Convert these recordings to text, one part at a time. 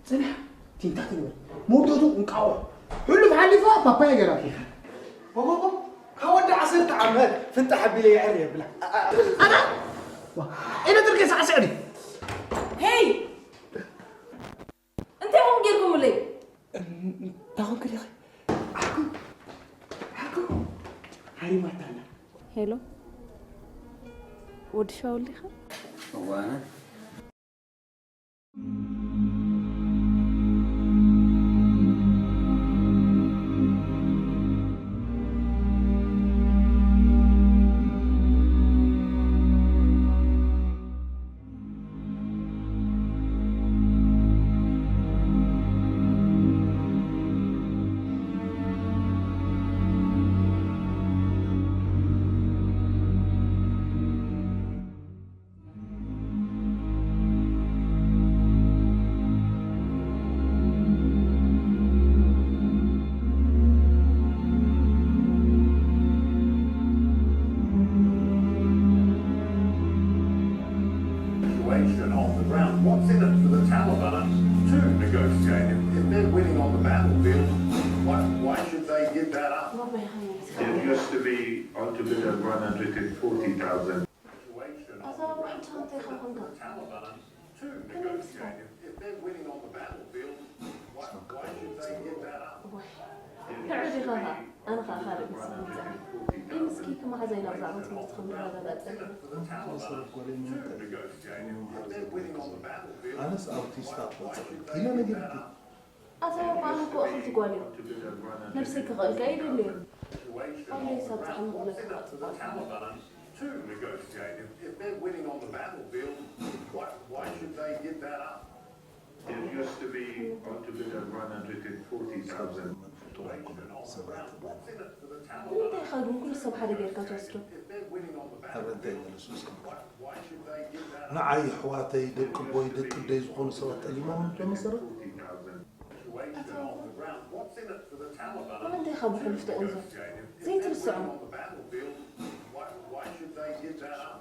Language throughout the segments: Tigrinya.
ጽንሕ፣ ቲንታ ትንበር። መወዳእቱ እንቃቑሖ። ሕሉፍ ሓሊፋ ፓፓያ ገይራትልካ። ቦቦቦ፣ ካብ ወዲ ዓሰርተ ዓመት ፍንጣሕ ኣቢለ የዕር የብላ። ኣና? ዋ፣ ኢነ ጥርቂ ሳዕስዕ ድዩ? ሄይ! እንታይ ኹም ጌርኩምለይ? እንታይ ኾንክ ዲኺ? ዓርኩ፣ ዓርኩ፣ ሃሪማታና። ሄሎ፣ ወዲ ሻውል ዲኻ? እዋና። Situation on the ground. What's in it for the Taliban to negotiate? If, if they're winning on the battlefield, why, why should they give that up? It used to be on to bid at one hundred and forty thousand. Situation on the ground. What's in it for the Taliban to negotiate? If, if they're winning on the battlefield, why, why should they give that up? ንዑ ዲኻ ኸኣ? ኣነ ኸኣ ካልእ ምስ ምምጻእ። ኢሉ እስኪ ክመሓዛይ ናብ ዛዕባ ትምህርቲ ከም ንረዳዳእ ጸኒሑ። ኣነስ ኣብቲ ስታፍ ወጽእ ኢለ ነጊረኪ። ኣታ ባባ፣ ኣነ እኮ እኽልቲ ጓል እየ። ነብሰይ ክኽእልካ ይደሊ እየ። ባለይ ሳብ ጸዓኒ ክብለካ ጽቡቕ። To negotiate. If, if they're winning on the battlefield, why, why should they give that up? It used to be on to bid at one hundred and forty thousand. What's in it for the Taliban? ንምንታይ ኢኻ ግን ኩሉ ሰብ ሓደ ጌርካ ትወስዶ? If they're winning on the battlefield, why, why should they give that up? ንዓይ ኣሕዋተይ፣ ደቂ ኣቦይ፣ ደቂ ኣደይ ዝኾኑ ሰባት ጠሊሞም እዮም መሰረት። Situation on the ground. What's in it for the Taliban? ንምንታይ ኢኻ ብሕሉፍ ትቕንዘው? If they're winning ዘይትርስዖም። On the battlefield, why, why should they give that up?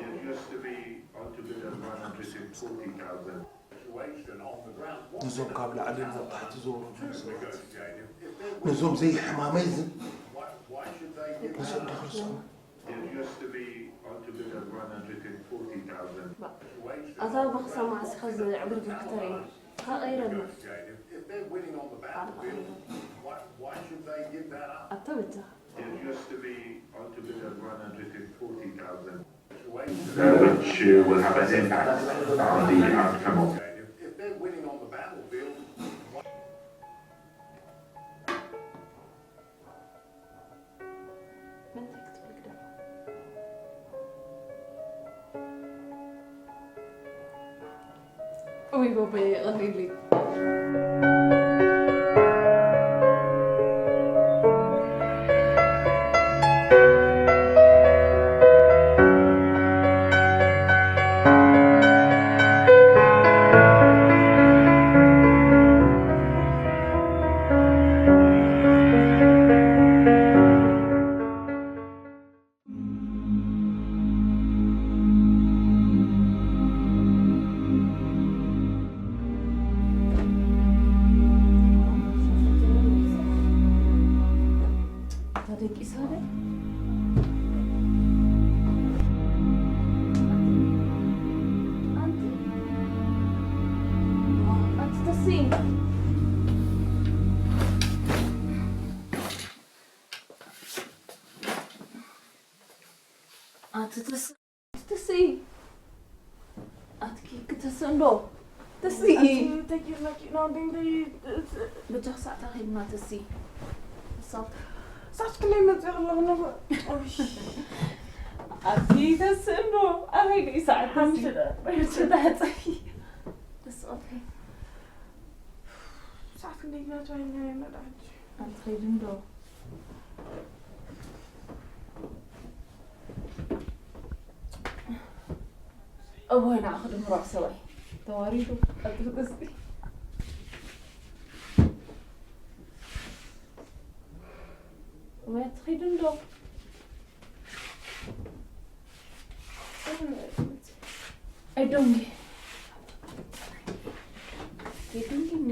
It used to be on to bid at one hundred and forty thousand. Situation on the ground. ነዞም ካብ ላዕሊ ናብ ታሕቲ ዝወረዱ ሰባት፣ ነዞም ዘይሕማመይ ዝ-፣ ነዞም ዶ ክርስዖም? It used to be on to bid at one hundred and forty thousand. ኣታ ብኽሳብ መዓስ ኢኻ እዚ ዕግርግር ክተርእየኒ? ተቐይረና። If they're winning on the battlefield, why, why should they give that up? ኣብታ በጃኻ። It used to be on to bid at one hundred and forty thousand. Uh, which, uh, will have an impact on the outcome of. If they're winning on the battlefield, መን እንታይ ክትብል ግደፋ? እውይ ቦቦየ፣ የቐንየለይ። ኣታ ደቂሳ ዶ? ኣንቲ፣ ኣንቲ ተስኢ። ኣቲ ተስ-፣ ኣቲ ተስኢ። ኣትኪ ክትስእ እንዶ። ተስኢ። ኣቲ ተኪርና ኪና እንደ፣ እንደ፣ በጃ ክሳዕታ ከይድና ተስኢ። ሳት፣ ሳት ክለይ መጽእ ኣለኹ ነበር። ኦይ። ኣቲ ተስእ እንዶ። ኣበይ ድዩ ሰዓት ተስኢ? ሓምሽተ ደቂቕ። ተስቐፊ። ሳት ክንደይ ናት? ኣይና፣ ኣይና፣ ዳሕጂ። ኣቲ ኸይድ እንዶ። እወ፣ ንዓኺ ድምሮ ሰብኣይ ተዋሪዱ። ቀጥል ቅስቲ። እወ፣ ትኺድ እንዶ። ኣይዶንጊ። የትንኪኒ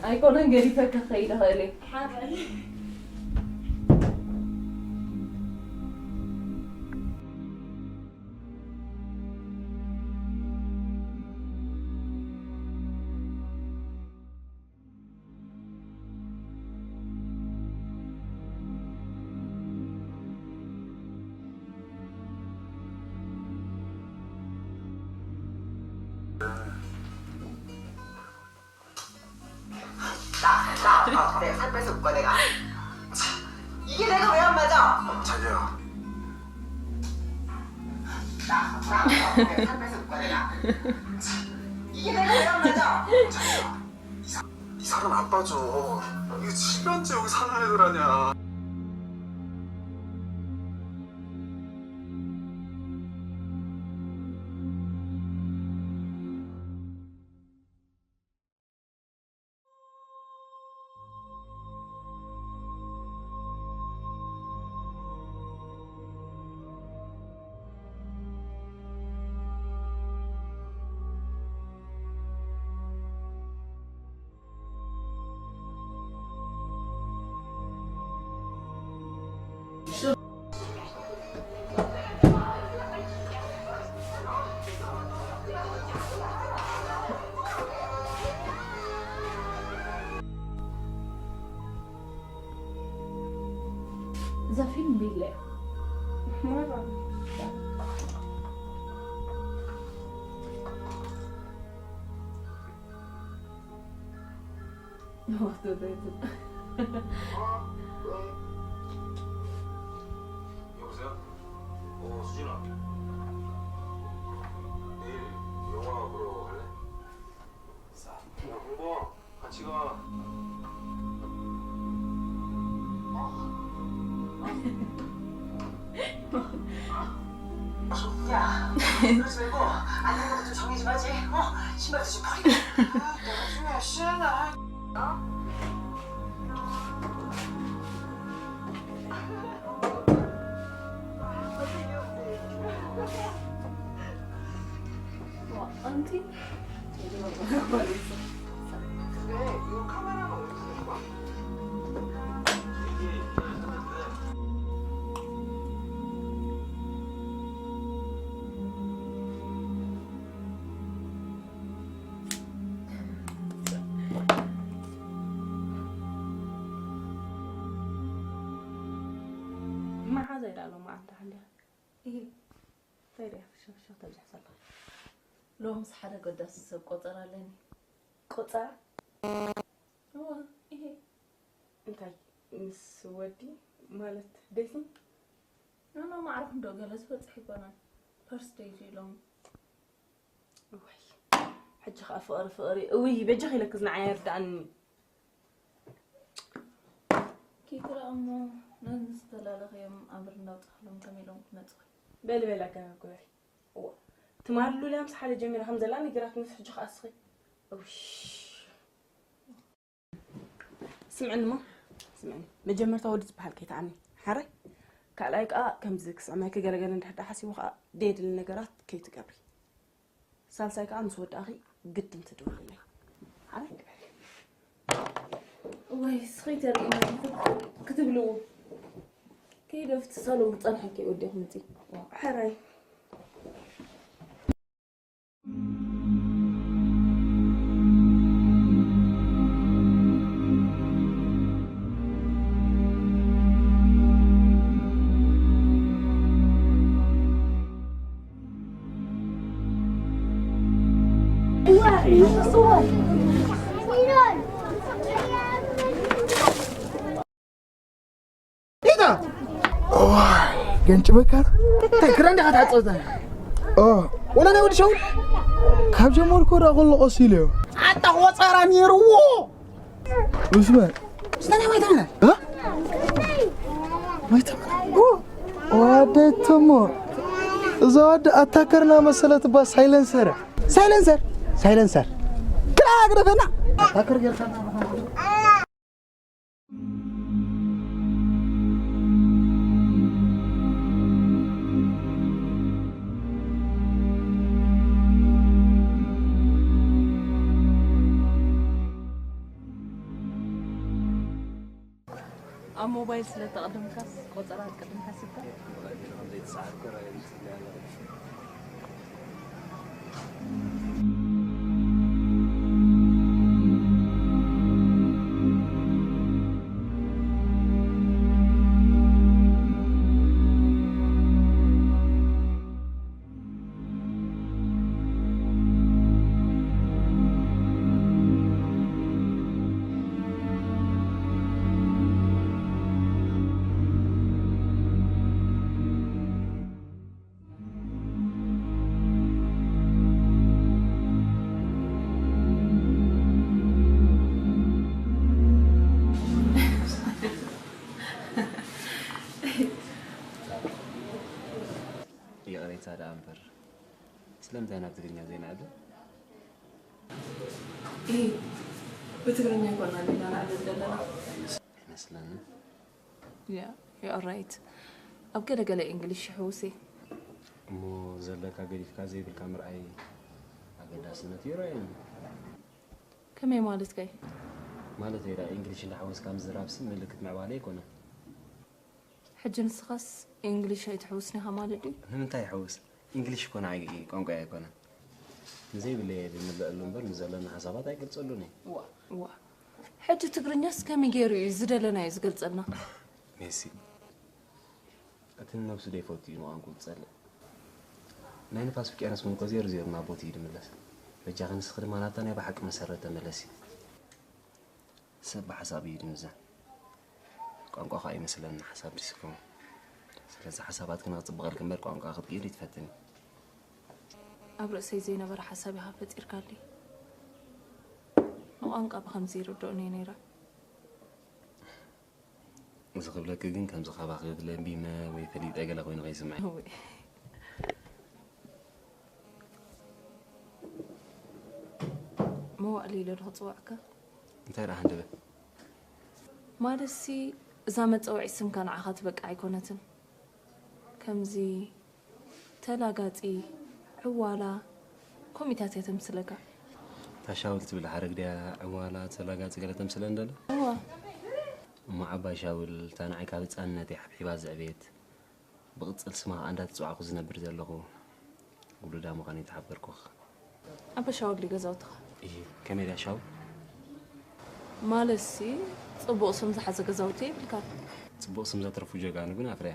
ኣይኮነን ገዲፈ ክኸይድ እኽእል እየ። 나, 나, 어, 내가 살 뺐어, 오빠 내가. 이게 내가 왜 안 맞아? 자기야. 나, 나, 어, 내가 살 뺐어, 오빠 내가. 이게 내가 왜 안 맞아? 자기야. 이, 사, 이 사람 안 빠져. 이거 칠 년째 여기 사는 애들 아니야. እዛ ፊልም ቢለ 여보세요? 어, 수진아. 내일 영화 보러 갈래? 야, 홍보아, 같이 가. 야, 그러지 말고 안경 좀 정리 좀 하지. 어? 신발도 좀 버리고. 아, 내가 중요해, 시원해. 어? ኣንቲ መሓዛ ኢላ ሎማ ኣንታ ሓንዲያ። እሂ። እንታይ ድያ ፍሽኽሽኽ ተብዝሕ ዘለኻ? ሎምስ ሓደ ገዳሲ ሰብ ቆጸራ ኣለኒ። ቆጸራ? እወ፣ እሂ። እንታይ ምስ ወዲ ማለት ደሲ? ኖኖ ማዕርኹም ዶ ገለ ዝበጽሕ ኣይኮነን። ፈርስት ደይ ኢሎም። እዋይ ሕጂ ኸኣ ፍቕሪ ፍቕሪ እውይ በጃኺ ኢለኪ ዝንዓይ ኣይርድኣኒ። ኪቲ ደኣ እሞ ነዚ ዝተላለኸዮም ኣምር እናውጻእክሎም ከመይ ኢሎም ክመጹኺ? በሊ በሊ ኣገባብ ግበሪ። እዋ ትማሊ ሉልያ ምስ ሓደ ጀሚራ ከም ዘላ ነጊራትኒ ሕጂ ኸኣ እስኺ። እውይ ስምዕኒ እሞ ስምዕኒ መጀመርታ ወዲ ዝበሃል ከይትዓኒ ሓራይ ካልኣይ ከዓ ከምዚ ክስዕመኪ ገለገለ እንድሕር ደኣ ሓሲቡ ከዓ ደየድሊ ነገራት ከይትገብሪ ሳልሳይ ከዓ ምስ ወዳእኺ ግድን ትድውልለይ ሓራይ ግበሪ ወይ ስኺ ተርእይና ክትብልዎ ከይደ ኣብቲ ሳሎን ክፀንሐኪ ወዲኹ ምፂ ሓራይ ይታ ገንጭበካ እንታይ ክዳን ዲኻ ትሓጽብ ዘላ? ኦ ወላ ናይ ወዲ ሸው ካብ ጀመርኩ ወዳ ከሎ ቀስ ኢለ እዮ። ኣታ ቆጸራ ነይርዎ። እስመ ስታና ማይታ ምና እ? ማይታ ምና ኦ ወደተሞ እዛ ወዲ ኣታከርና መሰለት ባ ሳይለንሰር ሳይለንሰር ሳይለንሰር ክላ ግደፈና ኣታከር ጌርካና ኣብ ሞባይል ስለ ተቐደምካስ ቆጸራ ክትቅድም ሓሲብካ? ይቕሬታ ደኣ እምበር ስለምንታይ ናብ ትግርኛ ዘይንዕልል? ብትግርኛ ይኮና ዲና ንዕልል ዘለና? ኣይመስለንን። Yeah, you are right. ኣብ ገለ ገለ English ይሕውስ እየ። እሞ ዘለካ ገዲፍካ ዘይብልካ ምርኣይ ኣገዳስነት ይረኣየኒ። ከመይ ማለት ከይ? ማለተይ ደኣ English እንዳሓወስካ ምዝራብሲ ምልክት ምዕባለ ኣይኮነን። ሕጂ ንስኻስ English ኣይትሕውስን ኢኻ ማለት ድዩ? ንምንታይ ይሕውስ? English እኮ ንዓይ ቋንቋይ ኣይኮነን። ንዘይብለይ እየ ዝምልአሉ እምበር ንዘለኒ ሓሳባት ኣይገልጸሉን እየ። ዋ ሕጂ ትግርኛስ ከመይ ገይሩ እዩ ዝደለናዮ ዝገልጸልና? ሜሲ እቲ ንነብሱ ዘይፈቱ እዩ ንቋንቋኡ ዝጸልእ። ናይ ንፋስ ውቅያኖስ እውን እኮ ዜሩ ዜሩ ናብ ቦትኡ እዩ ዝምለስ። በጃኺ ንስኺ ድማ ናብታ ናይ ብሓቂ መሰረት ተመለሲ። ሰብ ብሓሳብ እዩ ዝምዘን። ቋንቋ ኸኣ ይመስለኒ ሓሳብ ድዩ ዝኸውን። ስለዚ ሓሳባትኪ ንኽጽብቐልኪ እምበር ቋንቋ ክትቅይሪ ኣይትፈትኒ። ኣብ ርእሰይ ዘይነበረ ሓሳብ ኢኻ ፈጢርካለይ። ንቋንቋ ብኸምዚ ይርድኦኒ እየ ነይረ። እዚ ክብለኪ ግን ከምዚ ካባኺ ለቢመ ወይ ፈሊጠ ገለ ኮይኑ ከይስምዐ። እወ። መዋእል ኢለ ዶ ክጽውዐካ? እንታይ ደኣ ሃንደበት? ማለትሲ እዛ መጸውዒ ስምካ ንዓኻ ትበቅዕ ኣይኮነትን። ከምዚ ተላጋጺ፣ ዕዋላ፣ ከምኡታት እያ ተምስለካ። እታ ሻውል ትብል ሓረግ ድያ ዕዋላ፣ ተላጋጺ ገለ ተምስለን ደላ? እዋ። እሞ ዓባይ ሻውል እታ ንዓይ ካብ ህጻንነተይ ሓብሒባ ዘዕበየት ብቕጽል ስማ ከኣ እንዳተጸዋዕኩ ዝነብር ዘለኹ ውሉዳ ምዃነይ ተሓበርኩኻ። ኣባ ሻውል ድዩ ገዛውትኻ? እሂ፣ ከመይ ድያ ሻውል? ማለትሲ ጽቡቕ ስም ዝሓዘ ገዛውቲ የብልካን። ጽቡቕ ስም ዘትረፉ ጀጋኑ ግን ኣፍርያ።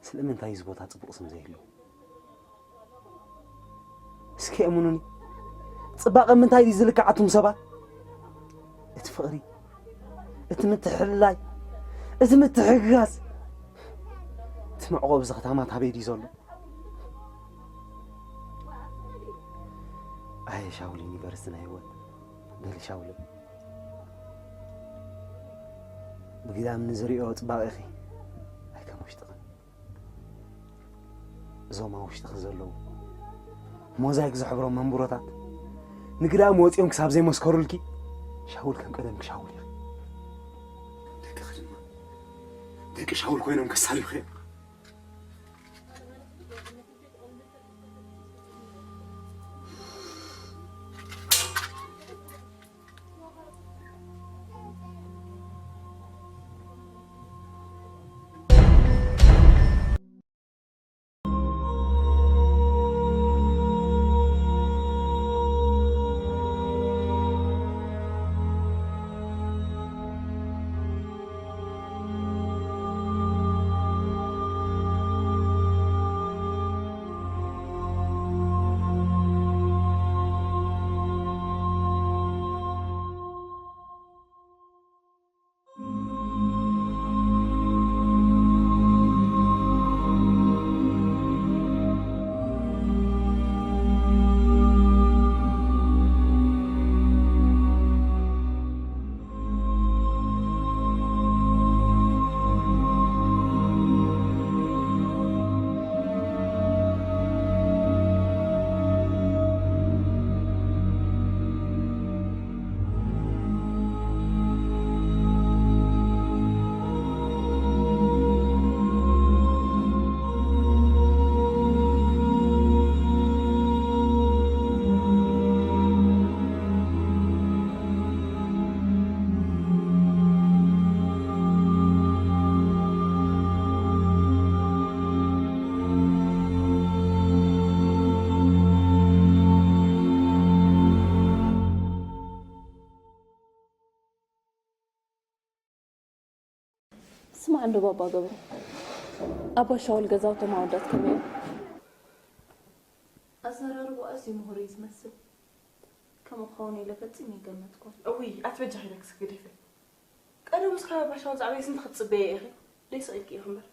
ስለምንታይ እዩ እዚ ቦታ ጽቡቕ ስም ዘይህልዎ? እስኪ እመኑኒ፣ ጽባቐ ምንታይ ድዩ ዝልካዕ ኣቱም ሰባት? እቲ ፍቕሪ፣ እቲ ምትሕልላይ፣ እቲ ምትሕግጋዝ፣ እቲ መዕቆቢ እዚ ከተማ ታበይ ድዩ ዘሎ? ኣየ ሻውል ዩኒቨርሲቲ ናይ ህይወት፣ በሊ ሻውል፣ ብግዳም ንዝሪኦ ጽባቐኺ ኣይከም ውሽጥኽን። እዞም ኣብ ውሽጥኺ ዘለዉ ሞዛይክ ዝሕብሮም መንብሮታት ንግዳም ወጺኦም ክሳብ ዘይመስከሩልኪ ሻውል ከም ቀደምኪ ሻውል ኢኺ። ደቅኺ ድማ ደቂ ሻውል ኮይኖም ከሳልዩኺ እዮም። ስማዕ እንዶ ባባ ገብሩ፣ ኣባ ሻውል ገዛውቶም ኣወዳት ከመይ እዮም? ኣዘራርባኡ ኣዝዩ ምሁር እዩ ዝመስል። ከምኡ ክኸውን ኢለ ፈጺመ ኣይገመትኩን። እውይ፣ ኣቲ በጃኺ ኢለክስ ግደፊ። ቀደሙስ ካብ ኣባ ሻውል ዝዓበየ ስንት ክትጽበየ ኢኺ? ደይ ስቕ ኢልኪ ኢኺ እምበር።